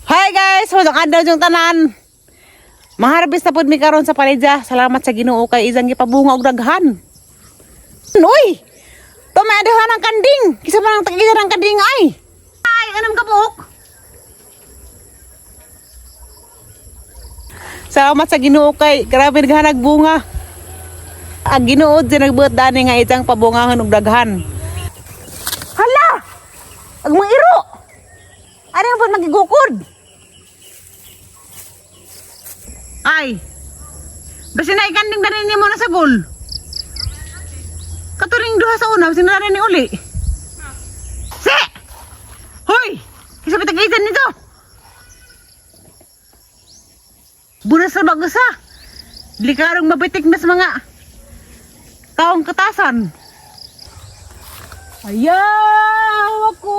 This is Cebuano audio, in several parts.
Hi guys, maayong adlaw inyong tanan. Maharbis na pud mi karon sa palidya. Salamat sa Ginoo kay isang gipabunga og daghan. Uy! Tumaadahan ang kanding. Kisa man ang tag-isa ng kanding ay. Ay, anong kabuok? Salamat sa Ginoo kay grabe naghanag bunga. Ang Ginoo di nagbuot dani nga isang pabungahan og daghan. Hala! Ang mga iro! Ano ang pud magigukod? Ay! Basta na ikanding dani nimo na sa gol. Katuring duha sa una, basta na ni uli. Si! Hoy! Kisa pitagitan nito! Bunas sa bagusa. Dili karong mabitik na sa mga taong katasan. Ayaw ako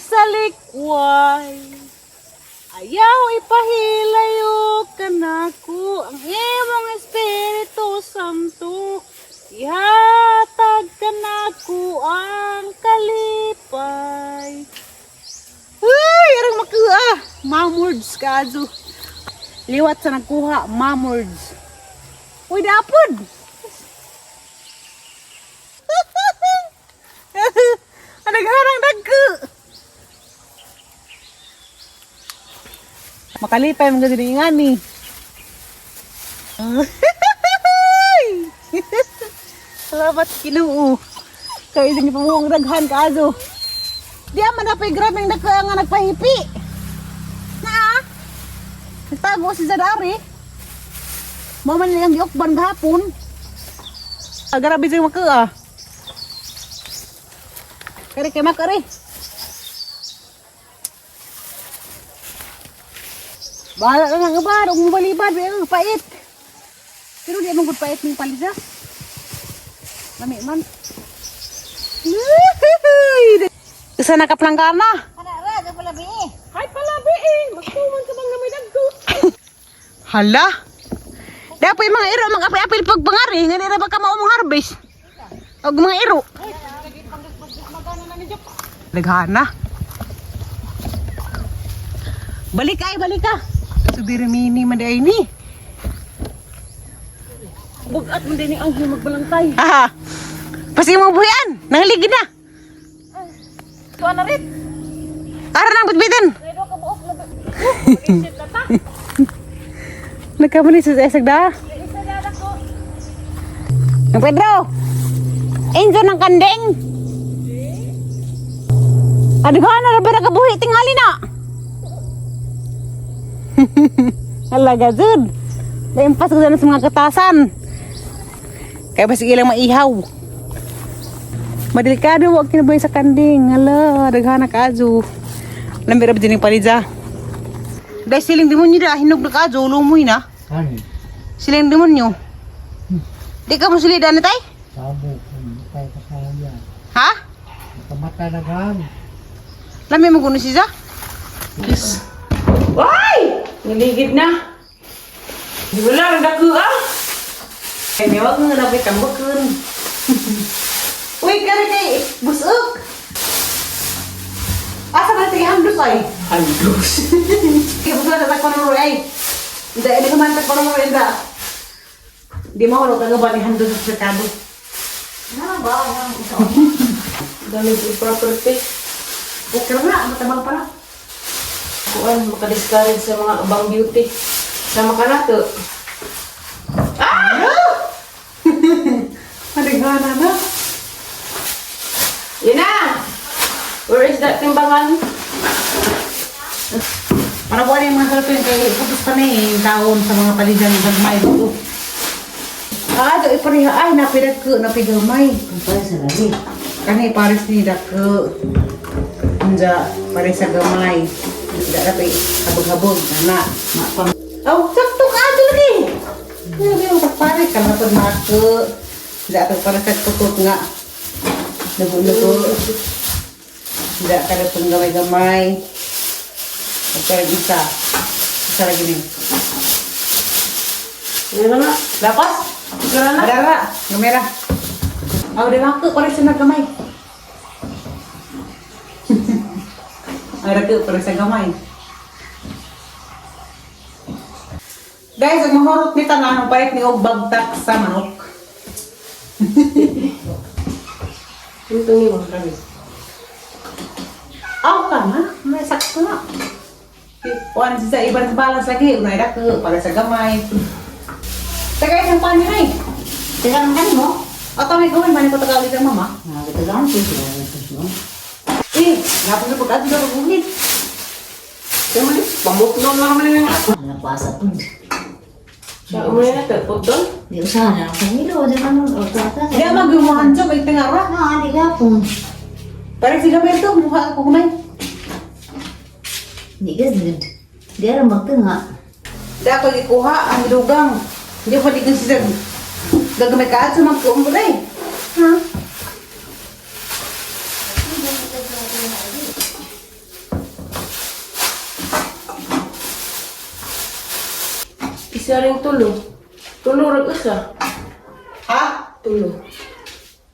isalikway. Ayaw ipahilayo kanako ang imong Espiritu Santo. Ihatag kanako ang kalipay. Uy, arang makuha. Mamurds kazo. Liwat sa nagkuha, mamurds. Uy, dapod. Nagharang dagko. Makalipay mga ganyan ni. Salamat Ginoo. Kay isang ipamuhong daghan kaazo. Di man napay grabe ng dagko nga nagpahipi. Na. Nagtago si Zadari. Mao man nilang giukban gahapon. Ah, grabe siya makaa. Kari kay makari. Bahala na nga ba, huwag mo balibad, eh, pait. Pero di mo gud pait ning palisa. Lami man. Isa na kaplangkana. Ay, palabi eh! Magtuman ka bang na may dagko? Hala. Dapat yung mga iro, mga apil-apil pagpangari, nga nila ba ka maumong harvest? Og mga iro. Daghana. Balik ay, balik ka. Subiri mini man di ni. Bugat man din ang magbalangkay. Aha. Pasi mo buhian, nangligid na. Tuwa na rin. Ara nang bitbitin. Pero ka buok na. Mag-isip na ta. Nagkamali sa esag da. Isa na ako. Ang Pedro. Enzo ng kanding. Adghana ra ba nakabuhi tingali na? Alaga jud. Naimpas ko sa mga katasan. Kaya basig ilang maihaw. Madelikado wag kinabuhi sa kanding. Hala, daghana kaazo. Lambi ra ba din yung palidya? Dahil siling demonyo da, hinog na kaazo, lumoy na. Ano? Siling demonyo. Di ka mo silid ano tay? Sabo, kamatay ka sa yan. Ha? Kamatay na gan. Lami mo kuno siya? Yes. Ay! Niligid na. Di wala, ang dagko ah. Ay, may wag nga napit ang bakun. Uy, kare kay busok. Asa ba sige handus ay? Handus. Sige, busok na takpan mo ay. Hindi, hindi ka man takpan mo rin. Di mo hulog ka ba ni handus sa merkado? Ano ba? Damage in property. Okay na, matabang pala. Kuan, makadiscourage sa mga abang beauty. Sama ka na to. Ah! Maligana na. Yun na! Where is that timbangan? Para buwan yung mga salpin kay putos pa na eh, yung taon sa mga palijan ng gagmay dito. Ah, do ipareha ay napidagko, napigamay. Kamatay sa lagi. Kani pares ni dako. Unja pare sa gamay. Da dapat habog-habog ana. Mapang. Oh, sakto ka ato lagi. Grabe mo pare ka na pud mako. Da to para sa tukot nga. Nugo-nugo. Da ka na pud gamay-gamay. Pagkarag isa. Isa lagi ni. Meron na. Lapas? Meron na. Adara, gamera. Aw, di mako pare sa nagamay. Ara ko pare sa gamay. Guys, ang mahurot ni tanan, palit ni og bagtak sa manok. Ito ni mo, grabe. Aw ka na, may sakto na. Kuan sa ibang balance lagi, unay dako para sa gamay. Tagay isang pan ni. Tagang kan mo? Ato may gawin man ko tagalog sa mama. Tagang ko siya. Eh, napon sa pagkato sa pagugit. Pamukno lang naman yung Napasa po. Sa mo na ito, doon. Di usaha na ako hilo, di ba nun? O, tata. Di ang magyumuhan siya, may tingara. Na, di gapon. Parang si Gabriel to, mukha ako kumain. Di gud. Di aram magtunga. Di ako gikuha ang dugang. Hindi ko ligin siya. Gagamay ka at sa magkumbulay. Ha? Isa rin tulo. Tulo rag isa. Ha? Tulo.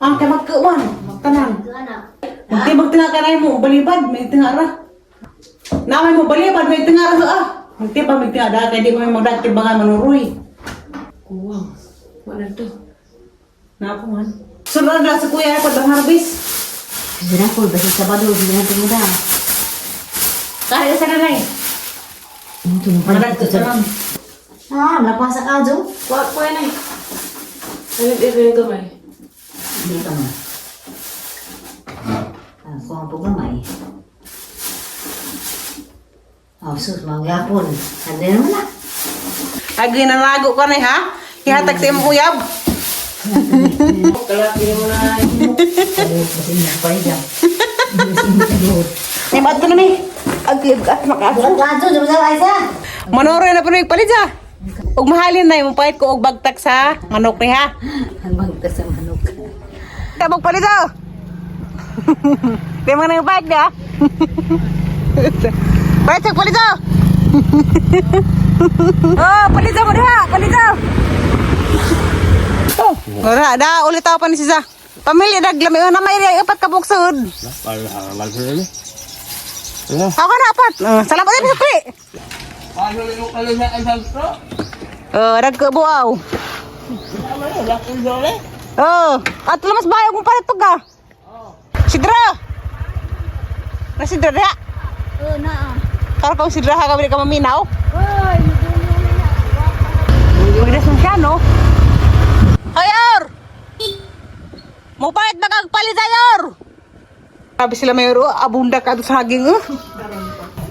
Ang kay magkuwan, magtanan. Magti magtinga ka na mo, balibad, may tingara. Namay mo balibad, may tingara sa ah. Magti pa may tinga kay di ko may magdag timbangan manuroy. Kuwang. Wala to. Napo man. Sunod na sa kuya ko dang harvest. Sige ko, basta Sabado, hindi na tumuda. Kaya sa nanay. Ito mo pa Marag dito sa... tanan. Ah, napasa ka, Jo? Kuha, kuha na eh. Ano ito yung gamay? Hindi ka man. Ah, kuha po gamay. Oh, sus, mangyapon. Sabi naman na. Agi nalago ko na ha. Ihatag sa imong uyab. Kalaki mo na. Kasi niya pa rin. Ni maadto na mi. Agi at makaadto. Bukan ka, Jo. Jom sa Aisa. Manoroy na puno palit ha. Ug mahalin na imong pahit ko og bagtak sa manok ni ha. Ang bagta sa manok. Tabog palit ha. Di man nang bag na. Pahit sa palit ha. Oh, palit mo diha, palit. Oh, wala da ulit ako pa ni sisa. Pamilya daglami na may apat ka buksod. Ako na apat. Salamat din sa pre. Oh, nagkabuaw. Oh, at lamas bayo kung palit pagka. Sidra. Na sidra diha. Oh, na. Karon kung sidra ha kami ka maminaw. Magdas man siya, no? Ayor! Mupait ba kag palit, ayor? Sabi sila mayor, oh, abunda ka sa haging, oh.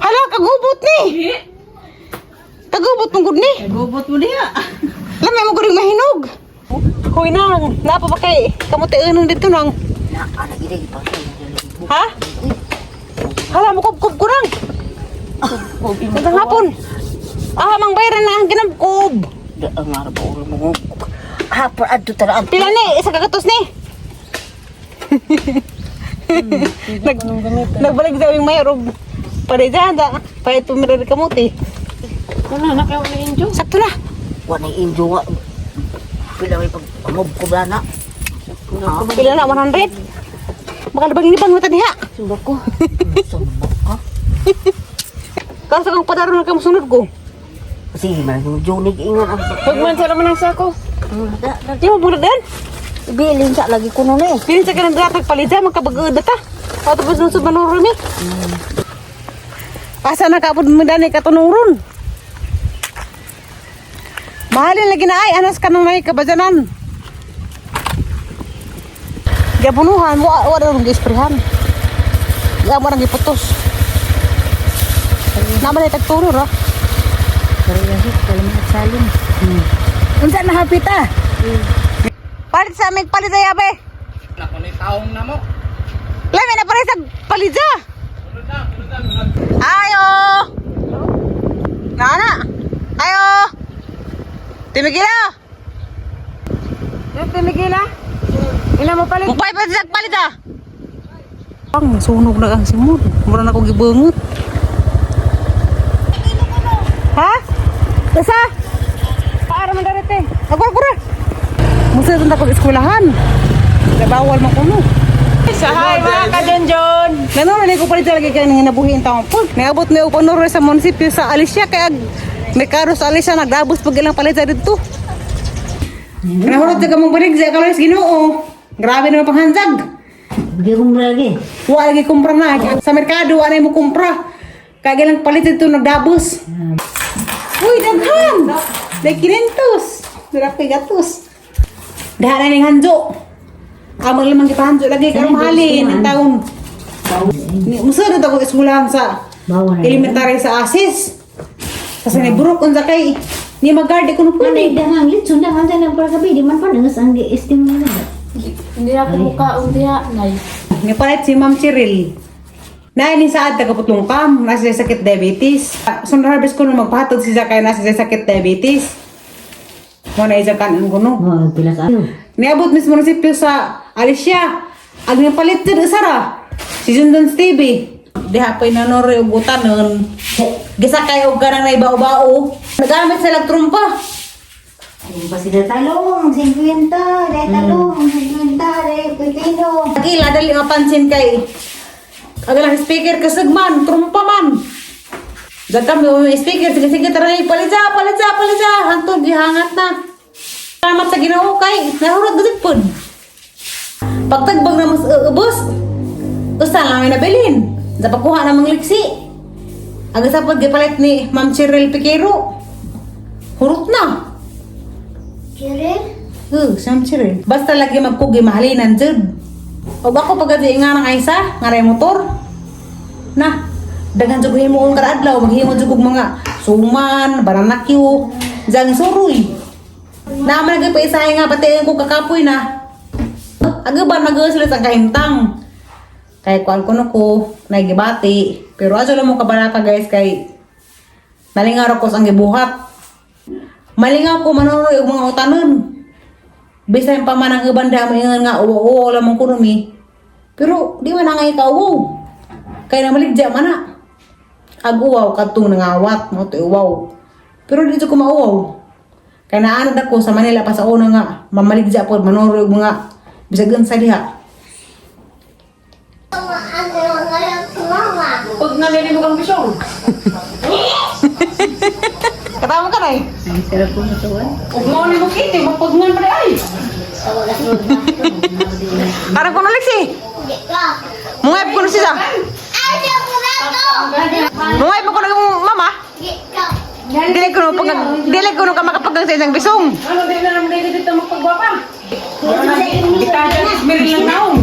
Hala, kagubot ni! Kagubot mong gud ni! Gubot mo niya. Lamay mo guring mahinog. Hoy nang, napa pa kay kamuti nang dito nang. Na, anak ide pa. Ha? Hala mo kubkub ko nang. Hanggang hapon. Ah, mang bayaran na ang ginabkob. Da ang arbo ulo mo. Hapon adto tara. Pila ni, isa kagatos ni. Nag, nagbalik sa aming mayor og pareja da pahit pumirari kamuti. Wala na kayo na injo. Sakto na. Wa na injo wa. Pila may pag amob ko ba na? Pila na 100. Baka labang ibang mata diha. Sumba ko. Sumba ka. Kaso kang padaro na kamusunod ko. Sige man, junig ingon ang Huwag man sa naman ang sako. Di mo bunod din. Bilin sa lagi ko nun eh. Piling sa kanang datag palida, magkabagod ta. O tapos nung sa manuro mi. Asa na kaapod mo dani katunong. Mahalin lagi na ay, anas ka nang may kabajanan. Gabunuhan, wa wa na nang gisprehan. Wa mo nang giputos. Naman ay tagturo ra. Pero yan, wala mo salin. Unsa na hapita? Palit sa aming palit ay abe. Nako ni taong na mo. Lami na pare sa palidya. Ayo. Nana. Ayo. Timigila. Timigila. Ila mo palit. Mupay pa sa palidya. Ang sunog na ang simod. Mura na ko gibangot. Ha? Basta? Paara man darete. Ako ako ra. Musa tanda ko eskwelahan. Bawal man kuno. Hi mga kajonjon. Ganun rin ko palit talaga kaya nang hinabuhi ang taong po. Niabot na upanuro sa munisipyo sa Alicia kaya Merkado sa Alisa nagdabos pag ilang palit sa dito. Nahurot ka mong banig sa kalos Ginoo. Grabe naman panghanzag. Hindi ko lagi. Wa lagi kumpra na. Sa merkado anay mo kumpra. Kaya ilang palit dito nagdabos. Uy, daghan. Day 500. Dira kay gatos. Dahan na ning hanjo. Amo lamang gipahanjo lagi karon mahalin ang taon. Ni musunod ako eskwelahan sa Bawa na. elementary sa Asis. Sa Siniburok unsa kay ni mag-guard ko no Ano pwede. dangang litson dangang dyan ang pagkabi. Di man pa nangas ang gi-estim mo na. Hindi ako mukaon diha, nay. Ni palit si Ma'am Cheryl. Na ni saad taga Putlongkam, nasa siya sakit diabetes. Sunod harvest ko nung magpahatod siya kay nasa siya sakit diabetes. Mo na isa kanon ko no. Oh, pila ka. Niabot mismo na si Pio sa Alicia. Ang nipalit dyan sara. Si Junjun Stevie. Diha pa inanori og utanon. Gisakay og kanang naibao-bao. Nagamit sila trumpa. Yung pa sila talong, 50, dahil talong, 50, dahil pipino. Kila dali nga pansin kay Agalang speaker kasagman, trumpa man. Dagkam yung speaker, sige sige tara ni palit sa, palit sa, palit sa. Hantod gihangat na. Salamat sa Ginoo kay nahurot gud pud. Pagtagbag na mas uubos. Usa lang may nabilin. Sa pagkuha na mga liksi. Aga sa pag gipalit ni Ma'am Cheryl Piquero. Hurot na. Cheryl? Si Ma'am Cheryl. Basta lagi magkugi mahalinan jud. O ako pagka di nga ng isa, nga ray motor. Na, daghan jud himuon kada adlaw, maghimo jud kog mga suman, banana cue, jang suroy. Na man lagi pa isahay nga pati ko kakapoy na. Agaban mag sila sa kahimtang. Kay kuan ko no ko, nagibati. Pero aso lang mo kabaraka guys kay nalingaw ra ko sa ang gibuhat. Malingaw ko manuroy og mga utanon. Bisan pa man ang uban da maingon nga uwo-uwo lamang kuno mi. Pero di man ang ikaw. Kay na maligja man na. Ag uwaw kadtong nangawat mo to uwaw. Pero dito ko mauwaw. Kay naanad ako sa Manila pa sa una nga mamaligja pod manuroy og mga bisag unsa diha. Pag nalili mo kang bisyon. Katama ka nay. Ang sarap ko matuan. Ug mao ni mo kiti, magpagngan pa ay. Karang kuno liksi. Mungay kuno siya. Mungay pa kuno yung mama. Dili kuno ka makapagang sa isang bisong. Ano di na naman dito magpagwapa? Kita dyan, ismiril lang naong.